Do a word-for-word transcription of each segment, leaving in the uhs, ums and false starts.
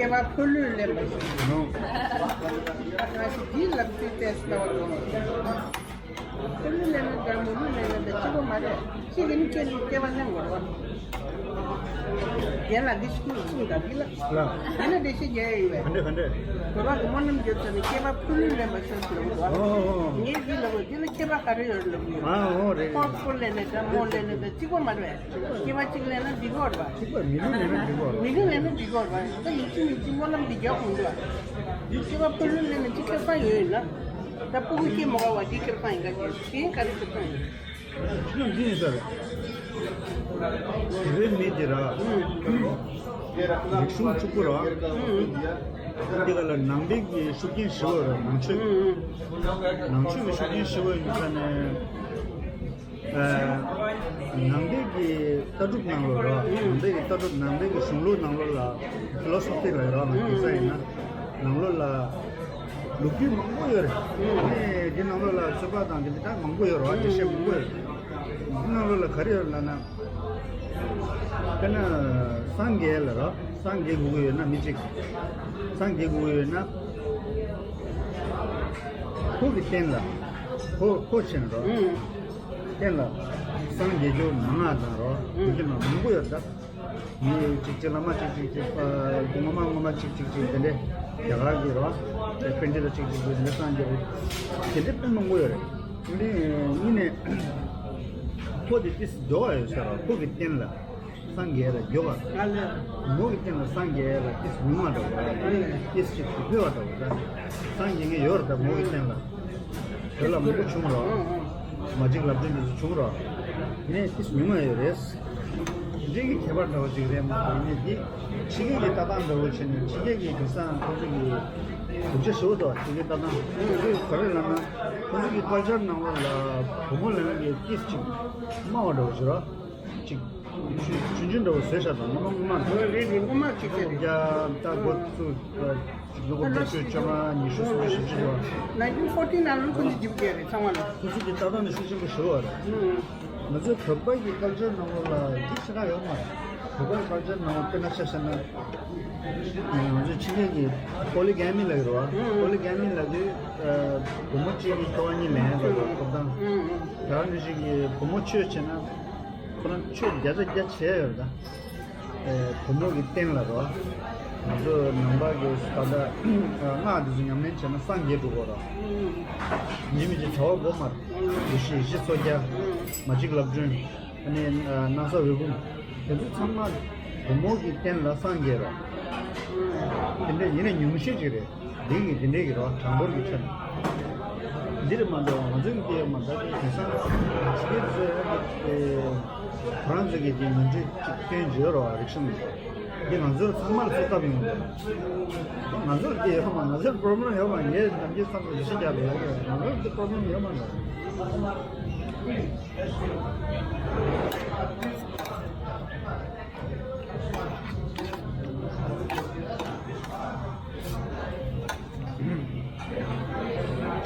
སྐྱེ་བ་ཕོ་ལུས་ལེན་པ་ཞིག་ཨོ། ང་ཞིག་འདིའི་ལམ་ཚུལ་བལྟས་སླ་བ་དང་། ཕོ་ལུས་ལེན་ན་འདྲ་མོ་ལུས་ལེན་ན་འདྲ་གཅིག་པོ་མ་རེད། གཅིག་གིས་ནི་སྐྱེ་ནི་སྐྱེ་བ་ལེན་དགོས་རེད་བ། རྒན་ལགས་འདི་ཤུགས་གསུངས་དང་འདི་ལ། ལ། ཡིན་ན་བདེ་གཤེགས་རྒྱལ་ཡོད་པས། ག་འདྲས་ག་འདྲས། གོ་བ་གི་སྨོན་ལམ་བརྗོད་ཚར་ནས་སྐྱེ་བ་ཕོ་ལུས་ལེན་པ་ཤོར་ཟེར་བ། ཨོ་ཨོ་ཨོ། ངས་འདི་ལབ་དགོས་འདི་ལ་ཁྱད་པར་ག་རེ་ཡོད་ལབ་ཡོད། ཨ་ཨོ་རེད། ཁོ་རེད། ཕོ་ལེན་ནས་འདྲ་མོ་ལེན་ནས་འདྲ་གཅིག་པོ་མ་རེད་པས། སྐྱེ་བ་གཅིག་ལེན་ན་འགྲིག་གི་རེད་པ། གཅིག་པ་མི་ལུས་ལེན་ན་འགྲིག་གི་རེད་པ། མི་ལུས་ལེན་ན་འགྲིག་གི་རེད་པ། ད་ཡིན་གཅིག་མིན་གཅིག་སྨོན་ལམ་འདི་རྒྱག་དགོས་འདུག་པ། འདི་སྐྱེ་བ་ཕོ་ལུས་ལེན་ན་ཅི་ཁེ་བཟང་ཡོད་ཡིན་ན། ད་སྤུ་གུ་སྐྱེས་མ་དགོས་པ་འདི་ཁེ་བཟང་ཡིན་ག་ཅེས་གཞན་ག་རེ་ཁེ་བཟང་ཡིན། ཁྱོད་འདི་ཡིན་ས་རེད། དེ་རིང་མི་དེ་ར། རིག་གཞུང་ཕྱུག་པོ་ར། འདི་ག་ལ་ནང་པའི་གི་ཤུགས་རྐྱེན་ཞེ་པོ་ར་ནང་ཆོས། ནང་ཆོས་ཀྱི་ཤུགས་རྐྱེན་ཞེ་པོ་ཡིན་ས་ནས། ནང་པའི་གི་ལྟ་གྲུབ་ནང་ལོགས་ར། ནང་པའི་གི་ལྟ་གྲུབ་ནང་པའི་གི་གཞུང་ལུགས་ནང་ལོགས་ལ་ཕི་ལོ་སོ་ཕི་ལ་ར་ང་གི་ས་ཡིན་ན་ནང་ལོགས་ལ་ལོ་རྒྱུས་མང་པོ་ཡོད་རེད། ཨ་ནི་འདི་ནང་ལོགས་ལ་ཚོད་དཔག་དང་འདི་འདྲ་མང་པོ་ཡོད་རེད་བ། འགྲེལ་བཤད་མང་པོ་ཡོད་རེད། འདི་ནང་ལོགས་ལ་ག་རེ་ཡོད་ལབ་ན། དཔེར་ན་སངས་རྒྱས་ལ་ར། སངས་རྒྱས་དགོས་ཀྱི་ཡོད་ན་མི་གཅིག་སངས་རྒྱས་དགོས་ཀྱི་ཡོད་ན། ཁོ་གི་རྟེན་ལ། ཁོ་ཁོ་ཕྱིན་རོ། རྟེན་ལ། སངས་རྒྱས་རྒྱུ་མང་ང་དང་རོ། རྒྱུ་མ་མང་པོ་ཡོད་ད། མི་གཅིག་གཅིག་བླ་མ་གཅིག་གཅིག་གཅིག་པ་ངོ་མ་ངོ་མ་གཅིག་གཅིག་གཅིག་དེ་འདྲས་རྒྱ་གར་གྱི་རོ། དཔེ་འདི་ལ་གཅིག་གཅིག་གཅིག་དེ་འདྲས་སངས་རྒྱས་རེད། དེ་འདྲས་དཔེ་མང་པོ་ཡོད་རེད། དེ་འདྲས་གཉིས་ནས་ཁོ་དེ་ཏིས་འགྲོ་བ་ཡོད་ས་རོ། ཁོ་གི་རྟེན་ལ། སངས་རྒྱས་ལ་འགྱོ་བ། མོ་གི་རྟེན་ལ་སངས་རྒྱས་ལ་ཏིས་ཉུང་བ་འདྲ་བོ། ཏིས་ཅིག་ཏུ་འཕེལ་བ་འདྲ་བོ་ད། སངས་རྒྱས་ངེས་ཡོད་རེད་ད་མོ་གི་རྟེན་ལ། དེ་ལ་མང་པོ་བྱུང་རོགས། མ་གཅིག་ལབ་དོན་དེ་ཚོ་བྱུང་རོགས། ཡིན་ནའི་ཏིས་ཉུང་བ་ཡོད་རེད། འདི་གི་ཁྱད་པར་འདྲ་བོ་ཅིག་རེད་མ་གཏོགས་ཡིན་ནའི་འདི། ཕྱི་རྒྱལ་གྱི་ལྟ་སྟངས་འདྲ་བོ་བྱས་ནས་ཕྱི་རྒྱལ་གྱི་དེང་སང་ཁོ་ཚོ་གི་གདུལ་བྱ་ཞེ་པོ་འདུག་ཕྱི་རྒྱལ་ལྟ་སྟངས་ཁོ་ཚོ་གི་ག་རེ་ལབ་ན། ཁོ་ཚོ་གི་ཀལ་ཅར་ནང་ལོགས་ལ་བུ་མོ་ལབ་ན་གི་ཏིས་ཅིག་དམའ་བ་འདྲ་བོ་ཞིག་རོགས། ཅིག་ཆུང་ཆུང་འདྲ་བོ་བཟོས་ཤག་དང་སྔོན་མ་སྔོན་མ་རེད། རེད་རེད། སྔོན་མ་ཅིག་རེད། རྒྱ་ད་འགོ་ཚུགས་ལོ་ངོ་བརྒྱད་ཅུ་བཅོ་ལྔ་ཉི་ཤུ་སུམ་ཅུ་བཞི་བཅུ་དུ། nineteen forty nine ལོ་ཁོ་ཚོ་རྒྱབ་རྒྱག་རེད་ཚང་མ་ལ། ཁོ་ཚོ་གི་ལྟ་སྟངས་ནི་ཤུགས་ཆེན་པོ་ཞེ་པོ་རེད། ང་ཚོའི་བོད་པ་གི་ཀལ་ཅར་ནང་ལོགས་ལ་འདི་ཆེ་ཁག་ཡོད་མ་རེད། བོད་པ་གི་ཀལ་ཅར་ནང་ལོགས་དཔེར་ན་ཆ་བཞག་ན། ང་ཚོའི་ཕྱི་རྒྱལ་གྱི་པོ་ལི་གྷེ་མི་ལབ་ཀྱི་རེད་བ། པོ་ལི་གྷེ་མི་ལབ་དུས་བུ་མོ་གཅིག་གིས་ཁྱོ་ག་གཉིས་ལེན་ཡག་འདུག་བ་ཐོབ་ཐང་། ད་ག་ནང་བཞིན་གྱི་བུ་མོ་ཆོས་བྱས་ན། ཁོ་རང་ཆོས་བརྒྱ་ཆ་བརྒྱ་བྱས་ཡོད་རེད་ད། ཨེ་བུ་མོ་གི་རྟེན་ལ་རོ། ང་ཚོ་ནང་པ་གི་ད་ལྟ་སྔགས་འདི་ཚོ་ཉམས་ལེན་བྱས་ན་སངས་རྒྱས་འགྲོ་གི་རོ། ཡིན་མིན་གྱི་བྱ་བ་སྒོ་མར། ཡེ་ཤེས་ཡེ་ཤེས་མཚོ་རྒྱལ། མ་གཅིག་ལབ་སྒྲོན། ཨ་ནི་སྣང་ས་འོད་འབུམ། དེ་ཚོ་ཚང་མ་བུ་མོ་གི་རྟེན་ལ་སངས་རྒྱས་རོ། དེ་འདྲ་ཡིན་ན་ཉུང་ཤས་ཅིག་རེད། འདི་གི་འདི་འདྲའི་གི་རོ་གྲངས་འབོར་གྱི་ཆ་ནས། འདི་རེད་མ་གཏོགས་ང་ཚོའི་གི་དེ་ཡོད་མ་རེད། ད་དེ་དེང་སང་ཕྱི་རྒྱལ་ཚོས་ཨ་ནི་ཁོ་རང་ཚོ་གི་དེ་ནོར་འཁྲུལ་ཅིག་སྐྱོན་བརྗོད་རོ་རིག་གཞུང་གི། འདི་ང་ཚོར་ཚང་མར་ཚོད་ལྟ་ཡོང་གི། ང་ཚོར་དེ་ཡོད་མ་ང་ཚོར་པོ་རོ་བྷི་ལེམ་ཡོད་མ། ངས་ནམ་རྒྱུན་བསམ་བློ་ཞིག་རྒྱག་ལ་ཡོད། ང་ཚོར་དེ་པོ་རོ་བྷི་ལེམ་ཡོད་མ་རེད།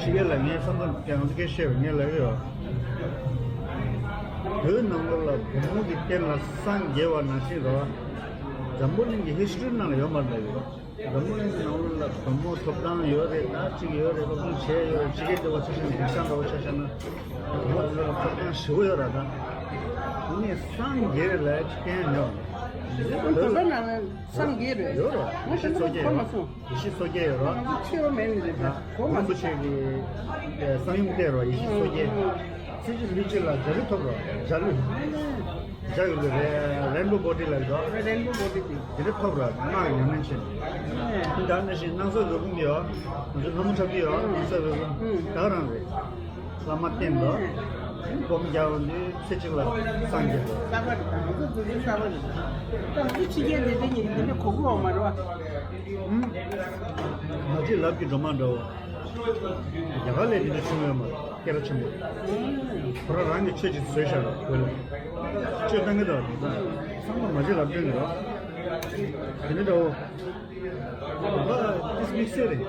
ཕྱི་རྒྱལ་ལ་ངའི་བསམ་ཚུལ་ཡང་སྐད་བཤད་པ་ངས་ལབ་ཡོད། བོད་ནང་ལོགས་ལ་བུ་མོ་གི་རྟེན་ལ་སངས་རྒྱས་པ་ནང་བཞིན་རོ། འཛམ་བུ་གླིང་གི་ཧི་སི་ཊོ་རི་ནང་ལ་ཡོད་མ་རེད་ལབ་ཡོད། འཛམ་བུ་གླིང་གི་ནང་ལོགས་ལ་བུ་མོ་ཐོབ་ཐང་ཡོད་རེད། ད་གཅིག་ཡོད་རེད། སློབ་སྦྱོང་བྱས་ཡོད་རེད། ཕྱི་རྒྱལ་འདྲ་བོ་ཆ་བཞག་ན་དེང་སང་འདྲ་བོ་ཆ་བཞག་ན་བུ་མོ་དེ་ཚོ་ལ་ཐོབ་ཐང་ཞེ་པོ་ཡོད་རེད། ད་དེ་ནས་སངས་རྒྱས་རེད་ལབ་ཡ་གཅིག་གཏན་ཡོད་མ་རེད། བོད་པ་ནང་ལ་སངས་རྒྱས་རེད། ཡོད་རེད། ཡེ་ཤེས་མཚོ་རྒྱལ་ཡོད་རེད། ཡེ་ཤེས་མཚོ་རྒྱལ་ཡོད་རེད། ང་ཚོ་ཆེ་བ་མེད་ནི་རེད། ད་གོང་མ་རིན་པོ་ཆེ་གི་གསང་ཡུམ་བལྟས་རོགས། ཡེ་ཤེས་མཚོ་རྒྱལ། ཚེས་བཅུ་ལུས་གཅིག་ལ་འཇའ་ལུས་ཐོབ་རོགས། འཇའ་ལུས། འཇའ་ཡོད་ལ་རེ་རེན་བོ་བོ་ཌི་ལ་རོགས། རེན་བོ་བོ་ཌི་དེ། དེ་འདྲ་ཐོབ་རོགས། སྔགས་ཉམས་ལེན་བྱས་ནས། ད་ནང་བཞིན་སྣང་ས་འོད་འབུམ་ཡོད། ང་ཚོ་ལྷ་མོ་འཁྲབ་ཀྱི་ཡོད། སྣང་ས་འོད་འབུམ། ད་རང་རེད། བླ་མ་བསྟེན་ལ། སྒོམ་རྒྱག་འོང་དུས་ཚེ་གཅིག་ལ་སངས་རྒྱས། གསར་པ་རེད། ད་ང་ཚོ་འཛུགས་སྐྲུན་གསར་པ་རེད། ད་ང་ཚོ་ཕྱི་རྒྱལ་དེ་འདྲ་ཉིད་འདི་འདྲ་གོ་གི་ཡོད་མ་རེད་བ། ང་ཚོས་ལབ་ཀྱི་སྒྲོལ་མ་འདྲ་བོ། རྒྱ་གར་ལ་དེ་འདྲ་བྱུང་ཡོད་མ་རེད། སྐད་གྲགས་ཆེན་པོ། ཁོ་རང་རང་གི་ཆོས་ཅིག་བཟོས་བཞག་རེད་བོད་ལ། ཆོས་བཏང་གི་འདུག་བ། དེ་ཚང་མ་ང་ཚོས་ལབ་སྒྲོལ་གྱི་རེད་བ། དེ་འདྲ་འདྲ་བོ། ཨ་ཏིས་དམིགས་བསལ་རེད།